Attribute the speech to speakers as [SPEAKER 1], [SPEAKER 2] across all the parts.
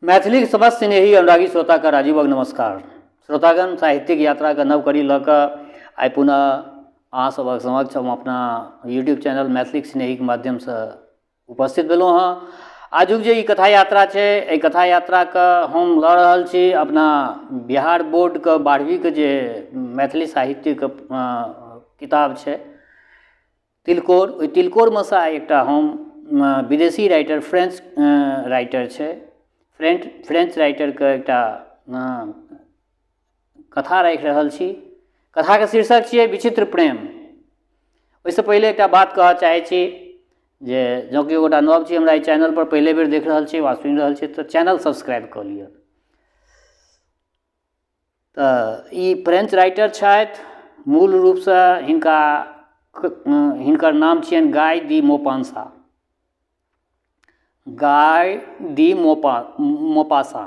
[SPEAKER 1] मैथिलीक समस्त स्नेही अनुरागी श्रोताके राजीवक नमस्कार। श्रोतागण, साहित्यिक यात्राके नव कड़ी लऽ कऽ आइ पुनः अहाँ सभक समक्ष हम अपना यूट्यूब चैनल मैथिलीक स्नेहीके माध्यमसँ उपस्थित भेलहुँ हँ। आजुक जे ई कथा यात्रा छै, एहि कथा यात्राके हम लऽ रहल छी अपना बिहार बोर्डके 12वींके जे मैथिली साहित्यके किताब छै तिलकोर, ओहि तिलकोरमे सँ आइ एकटा हम विदेशी राइटर, फ्रेंच राइटर छै, फ्रेंच राइटरके एकटा कथा राखि रहल छी। कथाके शीर्षक छियै विचित्र प्रेम। ओहिसँ पहिले एकटा बात कहऽ चाहै छी जे जँ केओ गोटा नव छी, हमरा एहि चैनलपर पहिले बेर देख रहल छी वा सुनि रहल छी, तऽ चैनल सब्सक्राइब कऽ लिअ। तऽ ई फ्रेंच राइटर छथि। मूल रूपसँ हिनकर नाम छियनि गाय दी मोपांसा, गाय दी मोपासा,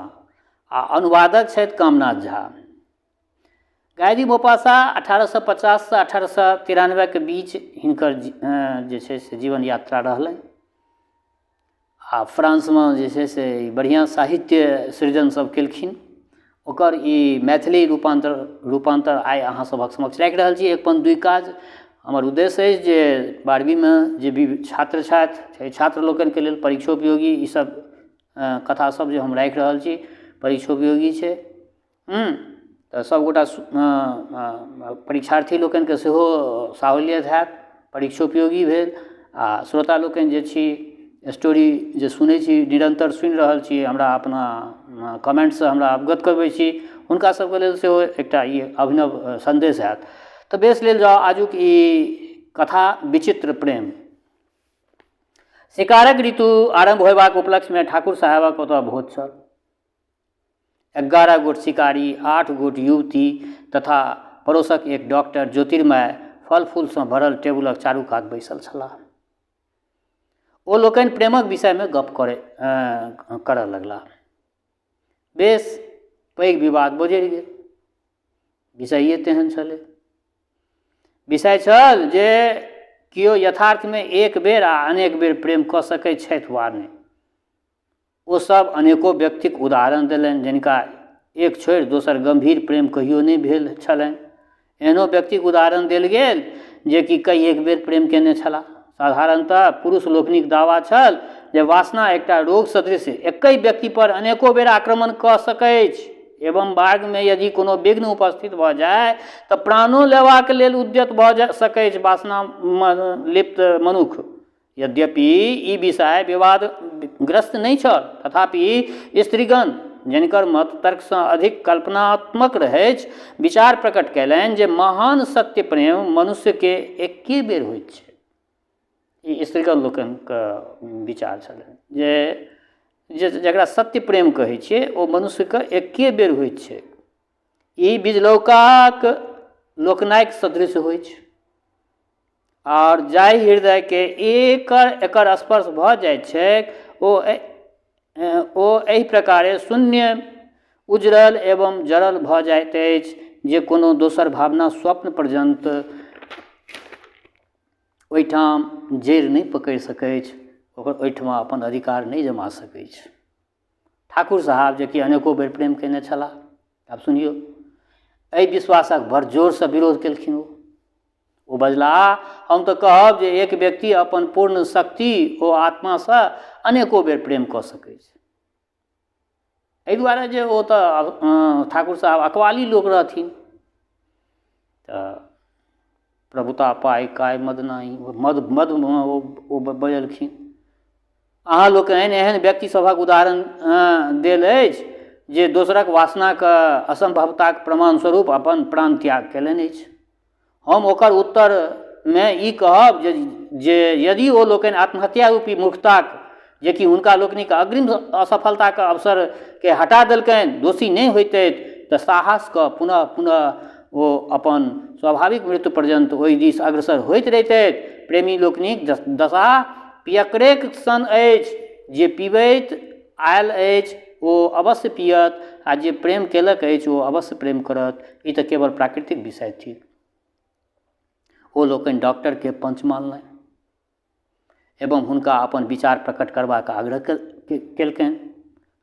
[SPEAKER 1] आ अनुवादक छथि कामनाथ झा। गाय दी मोपासा 1850सँ 1893के बीच हिनकर जे छै से जीवन यात्रा रहलनि आ फ्रांसमे जे छै से बढ़िआँ साहित्य सृजन सब केलखिन। ओकर ई मैथिली रूपान्तर आइ अहाँ सभक समक्ष राखि रहल छी। एक पन दुइ काज। हमर उद्देश्य अछि जे 12वींमे जे भी छात्र छथि, छात्र लोकनिके लेल परीक्षोपयोगी ईसब कथा सब जे हम राखि रहल छी परीक्षोपयोगी छै। तऽ सबगोटा परीक्षार्थी लोकनिके सेहो सहूलियत हैत, परीक्षोपयोगी भेल, आ श्रोता लोकनि जे छी, स्टोरी जे सुनै छी, निरन्तर सुनि रहल छी, हमरा अपना कमेन्टसँ हमरा अवगत करबै छी, हुनका सबके लेल सेहो एकटा ई अभिनव सन्देश हैत। तऽ बेस, लेल जाउ आजुक ई कथा विचित्र प्रेम। शिकारक ऋतु आरम्भ होयबाक उपलक्ष्यमे ठाकुर साहेबक ओतऽ भोज छल। 11 गोट शिकारी, 8 गोट युवती तथा पड़ोसक एक डॉक्टर ज्योतिर्मय फल फूलसँ भरल टेबुलक चारू कात बैसल छलाह। ओ लोकनि प्रेमक विषयमे गप करऽ लगलाह। बेस पैघ विवाद बजरि गेल। विषये तेहन छलै। विषय छल जे केओ यथार्थमे एक बेर आ अनेक बेर प्रेम कऽ सकैत छथि वा नहि। ओ सब अनेको व्यक्तिक उदाहरण देलनि जिनका एक छोड़ि दोसर गम्भीर प्रेम कहियो नहि भेल छलनि। एहनो व्यक्तिक उदाहरण देल गेल जे कि कई एक बेर प्रेम केने छलाह। साधारणतः पुरुष लोकनिक दावा छल जे वासना एकटा रोग सदृश एकहि व्यक्ति पर अनेको बेर आक्रमण कऽ सकैछ एवं मार्गमे यदि कोनो विघ्न उपस्थित भऽ जाय तऽ प्राणो लेबाक लेल उद्यत भऽ जा सकैछ वासनामे लिप्त मनुख। यद्यपि ई विषय विवादग्रस्त नहि छल, तथापि स्त्रीगण, जनिकर मत तर्कसँ अधिक कल्पनात्मक रहैछ, विचार प्रकट कयलनि जे महान सत्य प्रेम मनुष्यके एके बेर होइत छै। ई स्त्रीगण लोकनिके विचार छलनि जे जकरा सत्य प्रेम कहै छियै ओ मनुष्यके एके बेर होइत छै। ई बिजलौकाक लोकनायक सदृश होइछ आओर जाहि हृदयके एकर स्पर्श भऽ जाइत छैक ओ एहि प्रकारे शून्य, उजड़ल एवं जड़ल भऽ जाइत अछि जे कोनो दोसर भावना स्वप्न पर्यन्त ओहिठाम जड़ि नहि पकड़ि सकैछ, ओकर ओहिठमा अपन अधिकार नहि जमा सकैछ। ठाकुर साहब जेकि अनेको बेर प्रेम कयने छलाह, आब सुनियौ, एहि विश्वासक बड़ जोरसँ विरोध केलखिन। ओ बजलाह, हम तऽ कहब जे एक व्यक्ति अपन पूर्ण शक्ति ओ आत्मासँ अनेको बेर प्रेम कऽ सकैछ। एहि दुआरे जे ओ तऽ ठाकुर साहब अकवाली लोक रहथिन, तऽ प्रभुता पाइ काय मद नाही, मद मदमे ओ बजलखिन, अहाँ लोकनि एहन व्यक्ति सभक उदाहरण देल अछि जे दोसरक वासनाक असम्भवताक प्रमाण स्वरूप अपन प्राण त्याग कयलनि अछि। हम ओकर उत्तरमे ई कहब जे यदि ओ लोकनि आत्महत्या रूपी मूर्खताक, जे कि हुनका लोकनिक अग्रिम असफलताक अवसरकेँ हटा देलकनि, दोषी नहि होइतथि तऽ साहस कऽ पुनः पुनः ओ अपन स्वाभाविक मृत्यु पर्यन्त ओहि दिस अग्रसर होइत रहितथि। प्रेमी लोकनिक दशा पियकरेक सन अछि। जे पीबैत आयल अछि ओ अवश्य पियत आ जे प्रेम केलक अछि ओ अवश्य प्रेम करत। ई तऽ केवल प्राकृतिक विषय थिक। ओ लोकनि डॉक्टरके पंच मानलनि एवं हुनका अपन विचार प्रकट करबाक आग्रह केलकनि।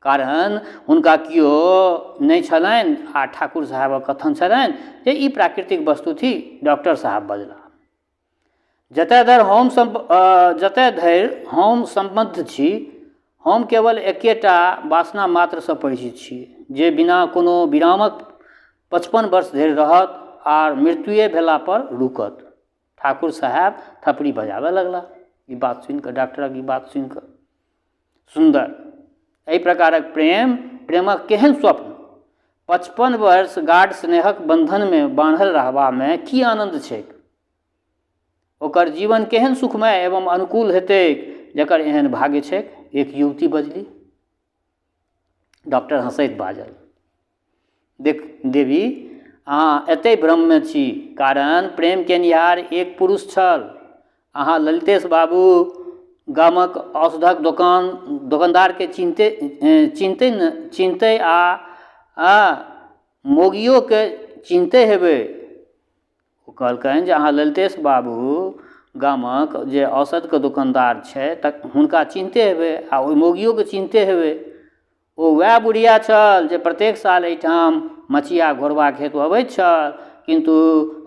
[SPEAKER 1] कारण हुनका केओ नहि छलनि आ ठाकुर साहेबक कथन छलनि जे ई प्राकृतिक वस्तु थिक। डॉक्टर साहब बजलाह, जतय धरि हम सम्बद्ध छी, हम केवल एकेटा वासना मात्रसँ परिचित छी जे बिना कोनो विरामक 55 वर्ष धरि रहत आर मृत्युए भेला पर रुकत। ठाकुर साहेब थपड़ी बजाबय लगलाह ई बात सुनिकऽ, डॉक्टरक ई बात सुनिकऽ। सुन्दर, एहि प्रकारक प्रेम, प्रेमक केहन स्वप्न! 55 वर्ष गाढ़ स्नेहक बन्धनमे बान्हल रहबामे की आनन्द छैक? ओकर जीवन केहन सुखमय एवं अनुकूल हेतैक जकर एहन भाग्य छैक? एक युवती बजली। डॉक्टर हँसैत बाजल, देख देवी, अहाँ एतहि भ्रममे छी, कारण प्रेम केनिहार एक पुरुष छल। अहाँ ललितेश बाबू गामक औषधक दोकानदारके चिन्हते चिन्हते ने चिन्हते आ मौगियोके चिन्हते हेबै। ओ कहलकनि जे अहाँ ललितेश बाबू गामक जे औषधके दोकानदार छै तऽ हुनका चिन्हते हेबै आ ओहि मौगियोके चिन्हते हेबै। ओ वएह बुढ़िया छल जे प्रत्येक साल एहिठाम मचिया घोरबाक हेतु अबैत छल। किन्तु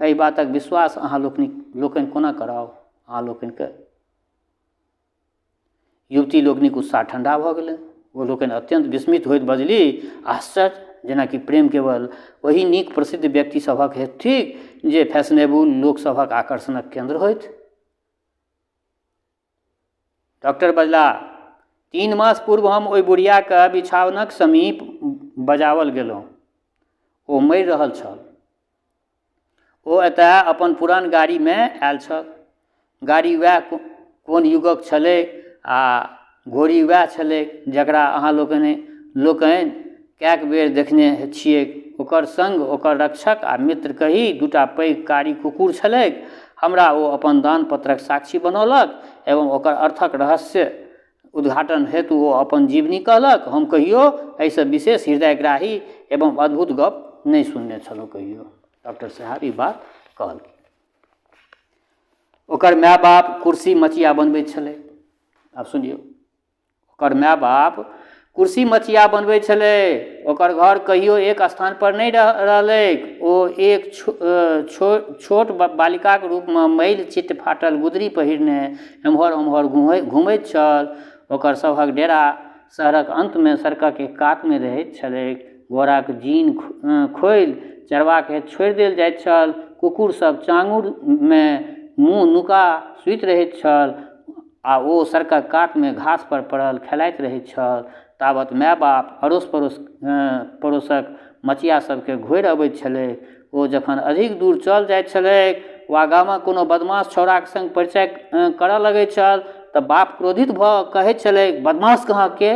[SPEAKER 1] एहि बातक विश्वास अहाँ लोकनि कोना कराउ अहाँ लोकनिके? युवती लोकनिक उत्साह ठण्डा भऽ गेलनि। ओ लोकनि अत्यन्त विस्मित होइत बजली, आश्चर्य, जेनाकि प्रेम केवल ओहि नीक प्रसिद्ध व्यक्ति सभक हेतु थिक जे फैशनेबुल लोक सभक आकर्षणक केन्द्र होथि। डॉक्टर बजलाह, 3 मास पूर्व हम ओहि बुढ़ियाके बिछाओनक समीप बजाओल गेलहुँ। ओ मरि रहल छल। ओ एतय अपन पुरान गाड़ीमे आयल छल। गाड़ी वएह कोन युगक छलै आ घोड़ी वएह छलै जकरा अहाँ लोकनि कएक बेर देखने छियैक। ओकर सङ्ग ओकर रक्षक आ मित्र कही 2टा पैघ कारी कुकुर छलैक। हमरा ओ अपन दानपत्रक साक्षी बनौलक एवं ओकर अर्थक रहस्य उद्घाटन हेतु ओ अपन जीवनी कहलक। हम कहियो एहिसँ विशेष हृदयग्राही एवं अद्भुत गप नहि सुनने छलहुँ कहियो। डॉक्टर साहब ई बात कहलखिन। ओकर माय बाप कुर्सी मचिया बनबैत छलै। आब सुनियौ, ओकर माय बाप कुर्सी मचिया बनबै छलै। ओकर घर कहियो एक स्थानपर नहि रहलैक। ओ एक छोट बालिकाक रूपमे मैल चिट फाटल गुदरी पहिरने एम्हर ओम्हर घुमैत छल। ओकर सभक डेरा शहरक अन्तमे सड़कक एक कातमे रहैत छलैक। घोड़ाक जीन खोलि चरबाक हेतु छोड़ि देल जाइत छल। कुकुर सब चाङुरमे मुँह नुका सुति रहैत छल आ ओ सड़कक कातमे घास पर पड़ल खेलाइत रहैत छल। तावत माय-बाप अड़ोस पड़ोसक मचिया सभकेँ घोरि अबैत छलैक। ओ जखन अधिक दूर चल जाइत छलैक वा गामक कोनो बदमाश छौड़ाक संग परिचय करऽ लगैत छल तऽ बाप क्रोधित भऽ कहैत छलैक, बदमाश कहाँके,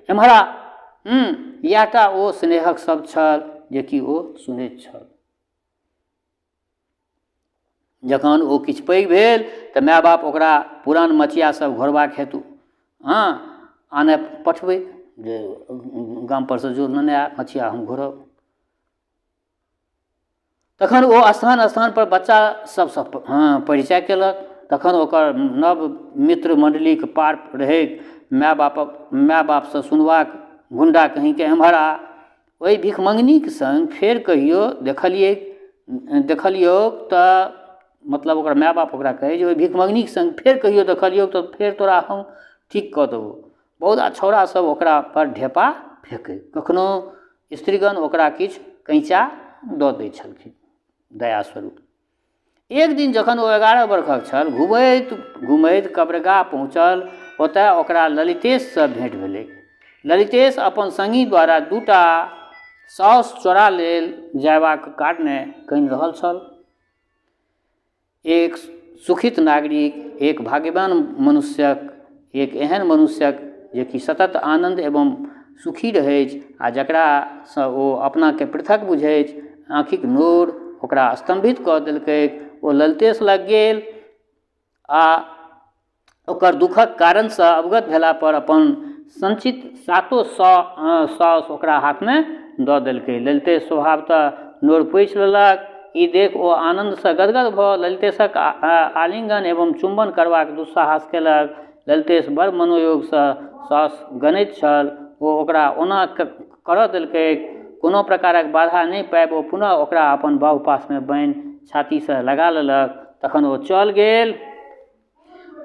[SPEAKER 1] एम्हर आ। इएह टा ओ स्नेहक शब्द छल जे कि ओ सुनैत छल। जखन ओ किछु पैघ भेल तऽ माय बाप ओकरा पुरान मचिया सब घोरबाक हेतु हँ आनय पठबै जे गामपर सँ जो लेने आ मचिया, हम घोरब। तखन ओ स्थान स्थानपर बच्चा सबसँ हँ परिचय केलक। तखन ओकर नव मित्र मण्डलीके पार रहैक माय बापसँ सुनबाक, गुण्डा कहीँके, एम्हर आ। ओहि भिखमङ्गनीके सङ्ग फेर कहियो देखलियौक तऽ, मतलब ओकर माय बाप ओकरा कहै जे ओहि भिखमङ्गनीके सङ्ग फेर कहियो देखलियौ तऽ फेर तोरा हम ठीक कऽ देबौ। बहुत छौड़ा सब ओकरा पर ढेपा फेकै। कखनो स्त्रीगण ओकरा किछु कैँचा दऽ दै छलखिन दया स्वरूप। एक दिन जखन ओ 11 बरखक छल, घुमैत घुमैत कब्रगाह पहुँचल। ओतय ओकरा ललितेशसँ भेँट भेलैक। ललितेश अपन सङ्गी द्वारा 2टा साउस चोरा लेल जयबाक कारणे कानि रहल छल। एक सुखित नागरिक, एक भाग्यवान मनुष्यक, एक एहन मनुष्यक जेकि सतत आनन्द एवं सुखी रहैछ आ जकरासँ ओ अपनाके पृथक बुझैछ, आँखिक नोर ओकरा स्तम्भित कऽ देलकैक। ओ ललितेश लग गेल आ ओकर दुःखक कारणसँ अवगत भेलापर अपन सञ्चित सातो सए ओकरा हाथमे दऽ देलकै। ललितेश स्वभावतः नोर पोछि लेलक। ई देख ओ आनन्दसँ गदगद भऽ ललितेशक आलिङ्गन एवं चुम्बन करबाक दुस्साहस केलक। ललितेश बड़ मनोयोगसँ सौस गनैत छल। ओ ओकरा ओना करऽ देलकै। कोनो प्रकारक बाधा नहि पाबि ओ पुनः ओकरा अपन बाहुपाशमे बान्हि छातीसँ लगा लेलक। तखन ओ चल गेल।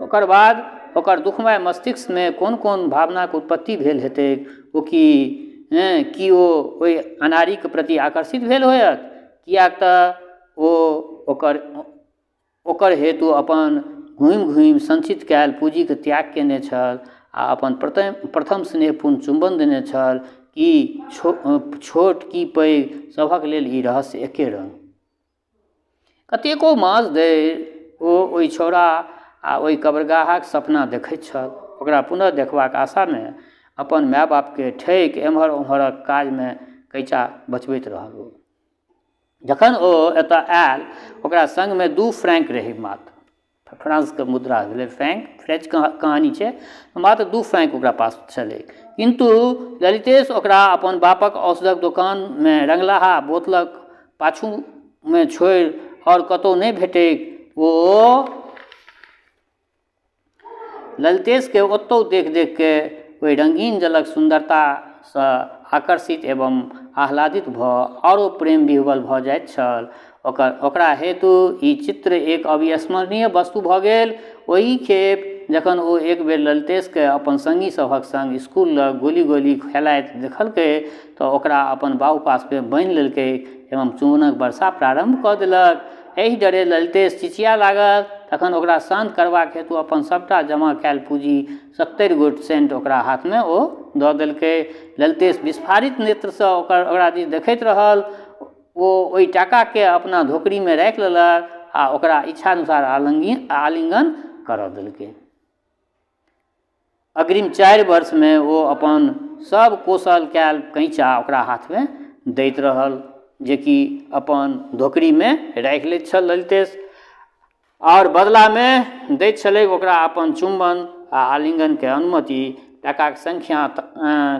[SPEAKER 1] ओकर बाद ओकर दुखमय मस्तिष्कमे कोन कोन भावनाक उत्पत्ति भेल हेतैक? ओ की की ओ ओहि अनाड़ीक प्रति आकर्षित भेल होयत? किएक तऽ ओ ओकर ओकर हेतु अपन घुमि घुमि सञ्चित कयल पूँजीके त्याग कयने छल आ अपन प्रथम स्नेहपूर्ण चुम्बन देने छल। की छोट की पैघ सभक लेल ई रहस्य एके रङ्ग। कतेको मास धरि ओ ओहि छौड़ा आ ओहि कब्रगाहक सपना देखैत छल। ओकरा पुनः देखबाक आशामे अपन माय बापके ठकि एम्हर ओम्हरक काजमे कैचा बचबैत रहल ओ। जखन ओ एतऽ आयल ओकरा सङ्गमे 2 फ्रैंक रहै मात्र। फ्रांसके मुद्रा भेलै फ्रैंक, फ्रेंच कहानी छै। मात्र 2 फ्रैंक ओकरा पास छलै, किन्तु ललितेश ओकरा अपन बापक औषधक दोकानमे रङ्गलाहा बोतलक पाछूमे छोड़ि आओर कतहु नहि भेटैक। ओ ललितेशके ओतहु देखि देखिके ओहि रङ्गीन जलक सुन्दरतासँ आकर्षित एवं आह्लादित भऽ आओरो प्रेम विह्वल भऽ जाइत छल। ओकरा हेतु ई चित्र एक अविस्मरणीय वस्तु भऽ गेल। ओही खेप जखन ओ एक बेर ललितेशके अपन सङ्गी सभक सङ्ग स्कूल लग गोली गोली खेलाइत देखलकै तऽ ओकरा अपन बाहुपाशमे बान्हि लेलकै एवं चुम्बनक वर्षा प्रारम्भ कऽ देलक। एहि डरे ललितेश चिचिया लागल। तखन ओकरा शान्त करबाक हेतु अपन सभटा जमा कयल पूँजी 70 गोट सेंट ओकरा हाथमे ओ दऽ देलकै। ललितेश विस्फारित नेत्रसँ ओकरा दिस देखैत रहल। ओ ओहि टाकाकेँ अपना धोकड़ीमे राखि लेलक आ ओकरा इच्छानुसार आलिङ्गन करऽ देलकै। अग्रिम 4 वर्षमे ओ अपन सभ कोसल कयल कैँचा ओकरा हाथमे दैत रहल, जेकि अपन धोकड़ीमे राखि लैत छल ललितेश, आओर बदलामे दैत छलै ओकरा अपन चुम्बन आ आलिङ्गनके अनुमति। टाकाक संख्या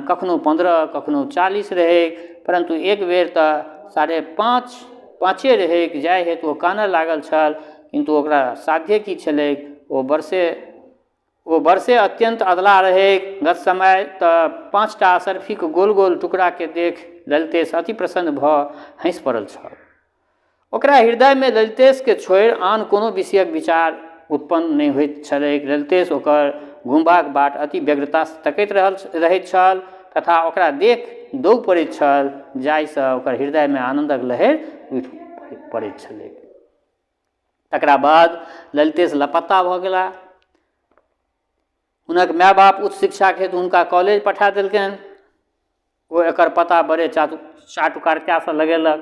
[SPEAKER 1] कखनो 15, कखनो 40 रहैक, परन्तु एक बेर तऽ 5.50 रहैक, जाहि हेतु ओ कानऽ लागल छल। किन्तु ओकरा साध्ये की छलैक? ओ वर्षे अत्यन्त अधलाह रहैक। गत समय तऽ 5टा अशर्फीक गोल गोल टुकड़ाके देख ललितेश अति प्रसन्न भऽ हँसि पड़ल छल। ओकरा हृदयमे ललितेशके छोड़ि आन कोनो विषयक विचार उत्पन्न नहि होइत छलैक। ललितेश ओकर घुमबाक बाट अति व्यग्रतासँ तकैत रहैत छल तथा ओकरा देख दौग पड़ैत छल, जाहिसँ ओकर हृदयमे आनन्दक लहरि उठि पड़ैत छलैक। तकरा बाद ललितेश लापता भऽ गेला। हुनक माय बाप उच्च शिक्षाके हेतु हुनका कॉलेज पठा देलकनि। ओ एकर पता बड़े चाटुकारितासँ लगेलक।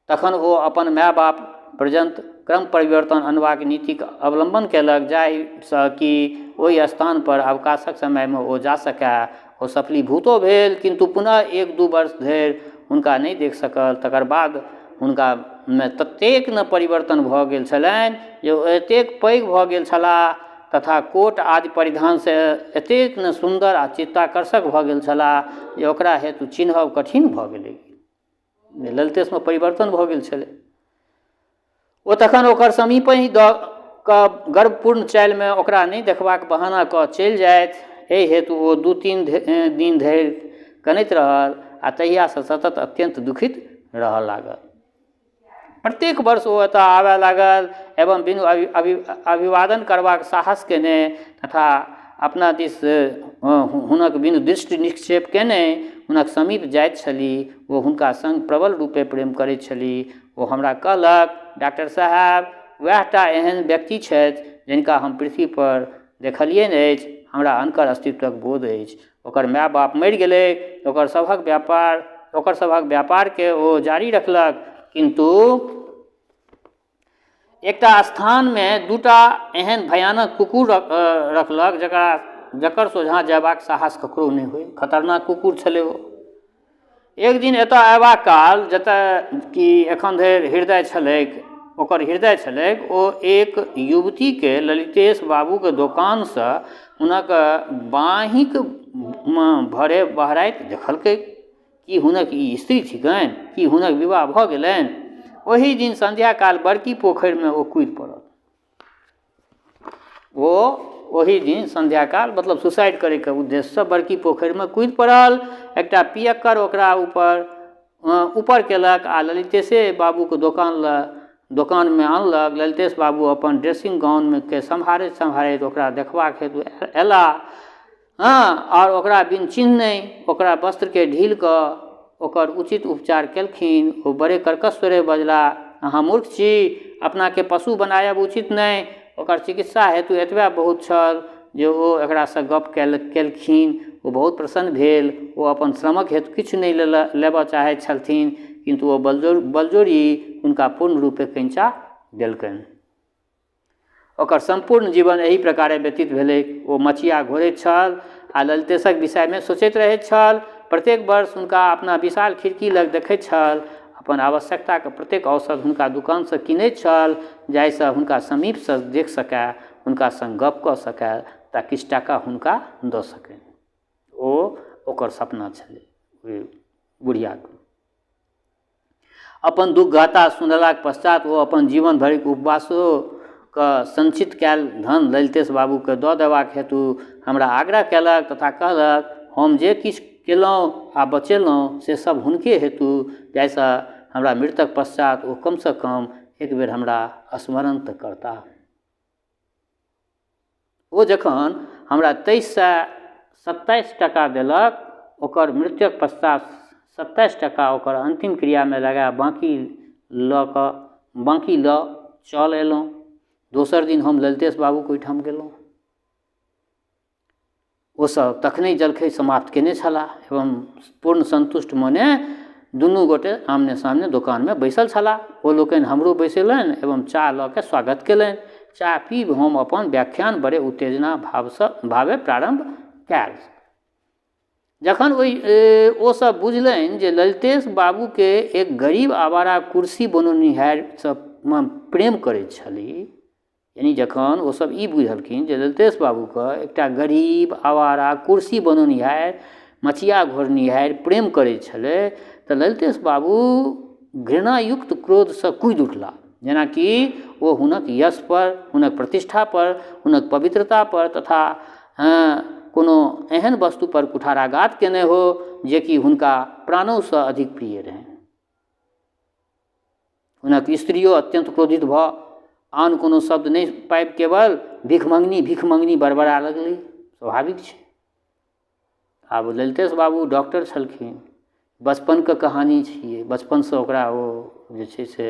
[SPEAKER 1] तखन ओ अपन माय बाप पर्यन्त क्रम परिवर्तन अनबाक नीतिक अवलम्बन कयलक, जाहिसँ कि ओहि स्थानपर अवकाशक समयमे ओ जा सकय। ओ सफलीभूतो भेल, किन्तु पुनः 1-2 वर्ष धरि हुनका नहि देख सकल। तकर बाद हुनकामे ततेक ने परिवर्तन भऽ गेल छलनि जे ओ एतेक पैघ भऽ गेल छलाह तथा कोट आदि परिधानसँ एतेक ने सुन्दर आ चित्ताकर्षक भऽ गेल छलाह जे ओकरा हेतु चिन्हब कठिन भऽ गेलै। ललितेशमे परिवर्तन भऽ गेल छलै। ओ तखन ओकर समीपहि दऽ कऽ गर्वपूर्ण चालिमे ओकरा नहि देखबाक बहाना कऽ चलि जाइत। एहि हेतु ओ 2-3 दिन धरि कनैत रहल आ तहियासँ सतत अत्यन्त दुखित रहऽ लागल। प्रत्येक वर्ष ओ एतऽ आबय लागल एवं बिनु अभिवादन करबाक साहस केने तथा अपना दिस हुनक बिनु दृष्टि निक्षेप केने हुनक समीप जाइत छली। ओ हुनका सङ्ग प्रबल रूपे प्रेम करैत छली। ओ हमरा कहलक, डॉक्टर साहेब वएह टा एहन व्यक्ति छथि जिनका हम पृथ्वीपर देखलियनि अछि। हमरा अनकर अस्तित्वक बोध अछि। ओकर माय बाप मरि गेलै। ओकर सभक व्यापारके ओ जारी रखलक, किन्तु एकटा स्थानमे 2टा एहन भयानक कुकुर रखलक जकर सोझाँ जयबाक साहस ककरो नहि होइ। खतरनाक कुकुर छलै ओ। एक दिन एतऽ अयबा काल जतऽ कि एखन धरि हृदय छलैक, ओकर हृदय छलैक, ओ एक युवतीके ललितेश बाबूके दोकानसँ हुनक बाँहिक भरे बहराइत देखलकै। की हुनक ई स्त्री थिकनि? की हुनक विवाह भऽ गेलनि? ओही दिन सन्ध्याकाल बड़की पोखरिमे ओ कूदि पड़ल। ओ ओहि दिन सन्ध्याकाल मतलब सुसाइड करैके उद्देश्यसँ बड़की पोखरिमे कुदि पड़ल। एकटा पियक्कर ओकरा ऊपर ऊपर केलक आ ललितेशे बाबूके दोकान लऽ दोकानमे अनलक। ललितेश बाबू अपन ड्रेसिंग गाउनके सम्हारैत सम्हारैत ओकरा देखबाक हेतु अयलाह। हँ, आओर ओकरा बिन चिन्हने ओकरा वस्त्रके ढील कऽ ओकर उचित उपचार केलखिन। ओ बड़े कर्कश स्वरे बजलाह, अहाँ मूर्ख छी, अपनाके पशु बनायब उचित नहि। ओकर चिकित्सा हेतु एतबे बहुत छल जे ओ एकरासँ गप्प केलखिन। ओ बहुत प्रसन्न भेल। ओ अपन श्रमक हेतु किछु नहि लेबऽ चाहैत छलथिन, किन्तु ओ बलजोरी हुनका पूर्ण रूपे कैञ्चा देलकनि। ओकर सम्पूर्ण जीवन एही प्रकारे व्यतीत भेलैक। ओ मचिया घोरैत छल आ ललितेशक विषयमे सोचैत रहैत छल। प्रत्येक वर्ष हुनका अपना विशाल खिड़की लग देखैत छल। अपन आवश्यकताक प्रत्येक औषध हुनका दोकानसँ कीनैत छल जाहिसँ हुनका समीपसँ देख सकए, हुनका सङ्ग गप्प कऽ सकए तऽ किछु टाका हुनका दऽ सकनि। ओ ओकर सपना छलै ओहि बुढ़ियाके। अपन दुःख गाथा सुनेलाक पश्चात ओ अपन जीवन भरिक उपवासोके सञ्चित कयल धन ललितेश बाबूके दऽ देबाक हेतु हमरा आग्रह कयलक तथा कहलक, हम जे किछु केलहुँ आ बचेलहुँ से सब हुनके हेतु, जाहिसँ हमरा मृतक पश्चात ओ कमसँ कम एक बेर हमरा स्मरण तऽ करताह। ओ जखन हमरा 2327 टाका देलक, ओकर मृत्युक पश्चात 27 टाका ओकर अन्तिम क्रियामे लगा बाँकी लऽ कऽ बाँकी लऽ चल अयलहुँ। दोसर दिन हम ललितेश बाबूके ओहिठाम गेलहुँ। ओसभ तखनहि जलखै समाप्त कयने छलाह एवं पूर्ण सन्तुष्ट मने दुनू गोटे आमने सामने दोकानमे बैसल छलाह। ओ लोकनि हमरो बैसेलनि एवं चाह लऽ कऽ स्वागत कयलनि। चाह पीब हम अपन व्याख्यान बड़े उत्तेजना भावसँ भावे प्रारम्भ कयल। जखन ओहि ओसभ बुझलनि जे ललितेश बाबूके एक गरीब आवारा कुर्सी बनौनिहारसँ प्रेम करैत छली, यानि जखन ओसभ ई बुझलखिन जे ललितेश बाबूके एकटा गरीब आवारा कुर्सी बनौनिहार मचिया घोरनिहार प्रेम करै छलै, तऽ ललितेश बाबू घृणायुक्त क्रोधसँ कुदि उठला, जेनाकि ओ हुनक यशपर, हुनक प्रतिष्ठापर, हुनक पवित्रतापर तथा कोनो एहन वस्तुपर कुठाराघात केने हो जेकि हुनका प्राणोसँ अधिक प्रिय रहनि। हुनक स्त्रियो अत्यन्त क्रोधित भऽ आन कोनो शब्द नहि पाबि केवल भिख मङ्गनी भिख मङ्गनी बड़बड़ा लगली। स्वाभाविक छै। आब ललितेश बाबू डॉक्टर छलखिन, बचपनके कहानी छियै, बचपनसँ ओकरा ओ जे छै से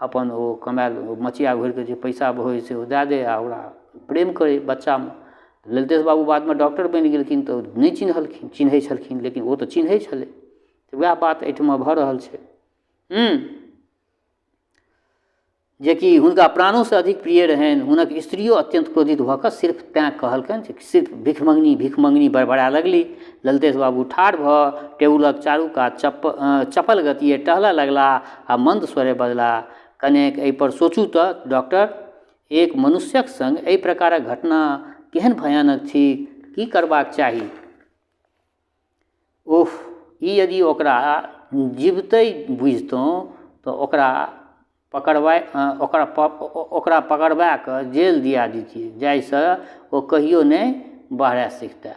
[SPEAKER 1] अपन ओ कमायल मचिया घोरिकऽ जे पैसा होइ से ओ दए दै आ ओकरा प्रेम करै बच्चामे। ललितेश बाबू बादमे डॉक्टर बनि गेलखिन तऽ नहि चिन्हलखिन, चिन्है छलखिन लेकिन ओ तऽ चिन्है छलै। तऽ वएह बात एहिठमा भऽ रहल छै। जेकि हुनका प्राणोसँ अधिक प्रिय रहनि। हुनक स्त्रियो अत्यन्त क्रोधित भऽ कऽ सिर्फ तैँ कहलकनि जे सिर्फ भिख मङ्गनी भिख मङ्गनी बड़बड़ा लगली। ललितेश बाबू ठाढ़ भऽ टेबुलक चारू कात चपल गतिए टहलऽ लगलाह आ मन्द स्वरे बजलाह, कनेक एहिपर सोचू तऽ डॉक्टर, एक मनुष्यक सङ्ग एहि प्रकारक घटना केहन भयानक थिक, की करबाक चाही? उफ, ई यदि ओकरा जिबतै बुझितहुँ तऽ ओकरा पकड़बा ओकरा ओकरा पकड़बा कऽ जेल दिया दितियै जाहिसँ ओ कहियो नहि बहराए सिखतै।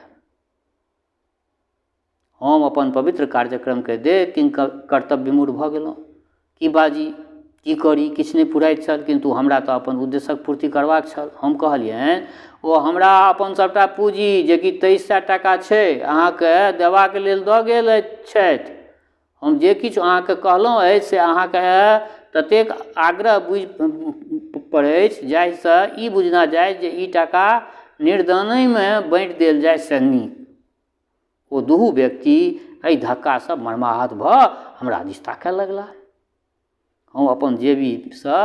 [SPEAKER 1] हम अपन पवित्र कार्यक्रमके देख किंकर्तव्य विमूढ़ भऽ गेलहुँ। की बाजी, की करी, किछु नहि फुराइत छल, किन्तु हमरा तऽ अपन उद्देश्यक पूर्ति करबाक छल। हम कहलियनि, ओ हमरा अपन सभटा पूँजी जेकि 2300 टाका छै अहाँके देबाक लेल दऽ गेल छथि। हम जे किछु अहाँके कहलहुँ अछि से अहाँके ततेक आग्रह बुझि पड़ैछ जाहिसँ ई बुझना जाय जे ई टाका निर्धनहिमे बाँटि देल जाय से नीक। ओ दुहू व्यक्ति एहि धक्कासँ मर्माहत भऽ हमरा दिस ताकय लगलाह। हम अपन जेबीसँ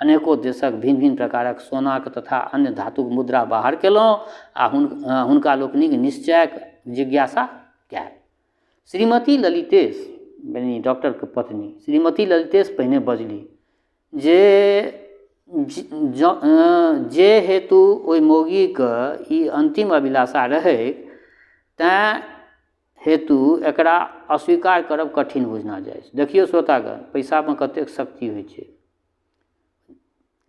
[SPEAKER 1] अनेको देशक भिन्न भिन्न प्रकारक सोनाक तथा अन्य धातुक मुद्रा बाहर केलहुँ आ हुनका लोकनिक निश्चयक जिज्ञासा कयल। श्रीमती ललितेश यानि डॉक्टरके पत्नी श्रीमती ललितेश पहिने बजली जे जे हेतु ओहि मौगीके ई अन्तिम अभिलाषा रहै तैँ हेतु एकरा अस्वीकार करब कठिन बुझना जाइ छै। देखियौ श्रोतागण, पैसामे कतेक शक्ति होइ छै।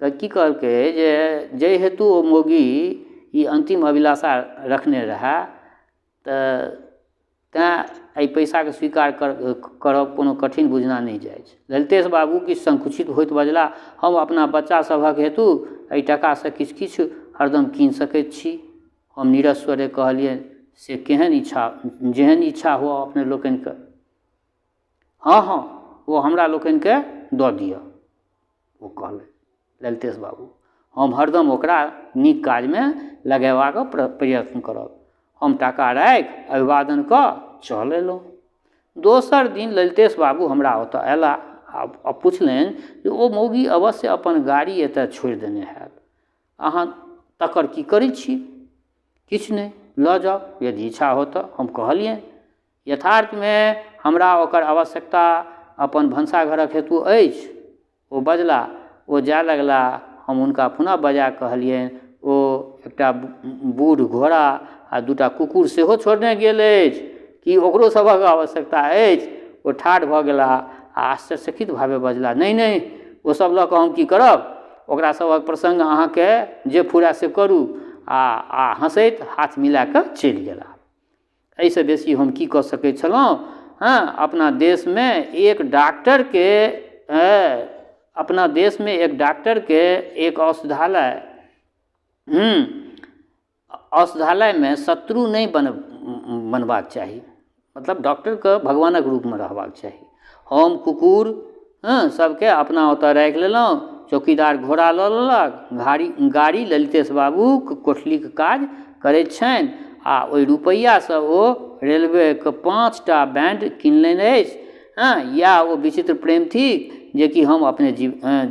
[SPEAKER 1] तऽ की कहलकै जे जाहि हेतु ओ मौगी ई अन्तिम अभिलाषा रखने रहए। तऽ तैँ एहि पैसाके स्वीकार करब कोनो कठिन बुझना नहि जाइछ। ललितेश बाबू किछु संकुचित होइत बजलाह, हम अपना बच्चा सभक हेतु एहि टाकासँ किछु किछु हरदम कीन सकैत छी। हम नीरस स्वरे कहलियनि, से केहन इच्छा, जेहन इच्छा हुअ अपने लोकनिके। हँ हँ, ओ हमरा लोकनिके दऽ दिअ, ओ कहलनि। ललितेश बाबू, हम हरदम ओकरा नीक काजमे लगेबाक प्रयत्न करब। हम टाका राखि अभिवादन कऽ चल अयलहुँ। दोसर दिन ललितेश बाबू हमरा ओतऽ अयलाह आ पुछलनि जे ओ मौगी अवश्य अपन गाड़ी एतऽ छोड़ि देने हैत, अहाँ तकर की करै छी? किछु नहि, लऽ जाउ यदि इच्छा हो तऽ, हम कहलियनि। यथार्थमे हमरा ओकर आवश्यकता अपन भनसाघरक हेतु अछि, ओ बजलाह। ओ जाय लगलाह। हम हुनका पुनः बजा कहलियनि, ओ एकटा बूढ़ घोड़ा आ दूटा कुकुर सेहो छोड़ने गेल अछि, की ओकरो सभक आवश्यकता अछि? ओ ठाढ़ भऽ गेलाह आ आश्चर्यचकित भावे बजलाह, नहि नहि, ओ सभ लऽ कऽ हम की करब? ओकरा सभक प्रसङ्ग अहाँके जे फुराय से करू। आ हँसैत हाथ मिला कऽ चलि गेलाह। एहिसँ बेसी हम की कऽ सकै छलहुँ? हँ, अपना देशमे एक डॉक्टरके, अपना देशमे एक डॉक्टरके एक औषधालय, औषधालयमे शत्रु नहि बनबाक चाही, मतलब डॉक्टरके भगवानक रूपमे रहबाक चाही। हम कुकुर, हँ, सबके अपना ओतऽ राखि लेलहुँ। चौकीदार घोड़ा लऽ लेलक, घाड़ी गाड़ी ललितेश बाबूक कोठलीके काज करैत छनि आ ओहि रुपैआसँ ओ रेलवेके 5टा बैंड किनलनि अछि। हँ, इएह ओ विचित्र प्रेम थिक जेकि हम अपने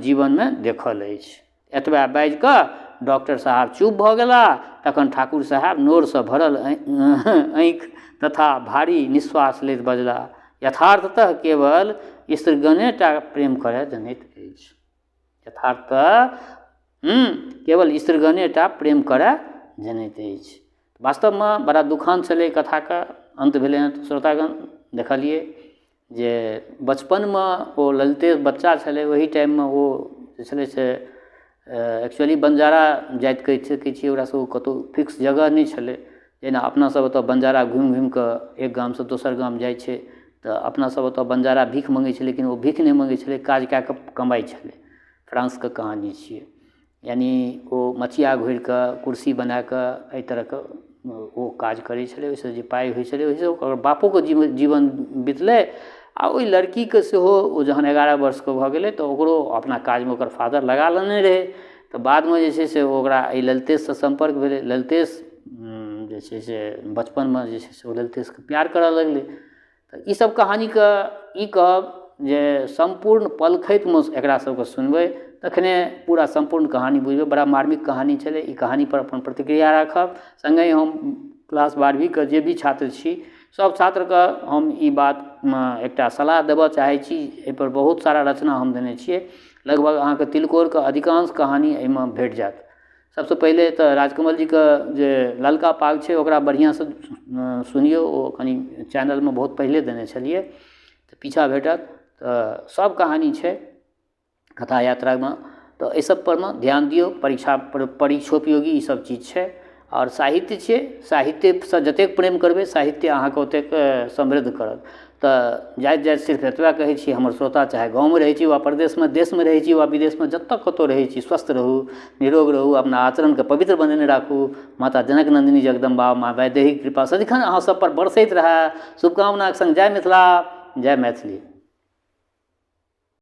[SPEAKER 1] जीवनमे देखल अछि। एतबा बाजि कऽ डॉक्टर साहब चुप भऽ गेलाह। तखन ठाकुर साहेब नोरसँ भरल आँखि तथा भारी निश्वास लैत बजलाह, यथार्थतः केवल स्त्रीगणे टा प्रेम करय जनैत अछि। यथार्थतः केवल स्त्रीगणे टा प्रेम करय जनैत अछि। वास्तवमे बड़ा दुखान्त छलै, कथाके अन्त भेलै हँ। श्रोतागण, देखलियै जे बचपनमे ओ ललिते बच्चा छलै, ओही टाइममे ओ जे छलै से एक्चुअली बनिजारा जाति कहि सकै छियै ओकरा सबके, कतहु फिक्स जगह नहि छलै। जेना अपना सब ओतऽ बनिजारा घुमि घुमिकऽ एक गामसँ दोसर गाम जाइ छै, तऽ अपना सब ओतऽ बनिजारा भीख मङ्गै छै, लेकिन ओ भीख नहि मङ्गै छलै, काज कए कऽ कमाइ छलै। फ्रांसके कहानी छियै, यानि ओ मचिया घोरिकऽ कुर्सी बनाकऽ एहि तरहके ओ काज करै छलै। ओहिसँ जे पाइ होइ छलै, ओहिसँ ओकर बापोके जीवन बितलै आ ओहि लड़कीके सेहो। ओ जहन 11 वर्षके भऽ गेलै तऽ ओकरो अपना काजमे ओकर फादर लगा लेने रहै। तऽ बादमे जे छै से ओकरा एहि ललितेशसँ सम्पर्क भेलै। ललितेश जे छै से बचपनमे जे छै से ओ ललितेशके प्यार करऽ लगलै। तऽ ईसब कहानीके ई कहब जे सम्पूर्ण पलखतिमे एकरा सबके सुनबै तखने पूरा सम्पूर्ण कहानी बुझबै। बड़ा मार्मिक कहानी छलै। ई कहानीपर अपन प्रतिक्रिया राखब। सङ्गहि हम क्लास 12वींके जे भी छात्र छी, सब छात्रके हम ई बातमे एकटा सलाह देबऽ चाहै छी। एहिपर बहुत सारा रचना हम देने छियै। लगभग अहाँके तिलकोरके अधिकांश कहानी एहिमे भेट जायत। सबसँ पहिले तऽ राजकमल जीके जे ललका पाग छै, ओकरा बढ़िआँसँ सुनियौ। ओ कनि चैनलमे बहुत पहिले देने छलियै, तऽ पीछाँ भेटत। तऽ सब कहानी छै कथा यात्रामे, तऽ एहि सब परमे ध्यान दियौ। परीक्षा परीक्षोपयोगी ई सब चीज छै आओर साहित्य छियै। साहित्यसँ जतेक प्रेम करबै, साहित्य अहाँके ओतेक समृद्ध करत। तऽ जाइत जाइत सिर्फ एतबे कहै छी, हमर श्रोता चाहे गाँवमे रहै छी वा परदेशमे, देशमे रहै छी वा विदेशमे, जतऽ कतौ रहै छी, स्वस्थ रहू, निरोग रहू, अपना आचरणके पवित्र बनेने राखू। माता जनक नन्दिनी जगदम्बा, माँ वैदेहीके कृपा सदिखन अहाँ सबपर बरसैत रहै, शुभकामनाके सङ्ग जय मिथिला, जय मैथिली।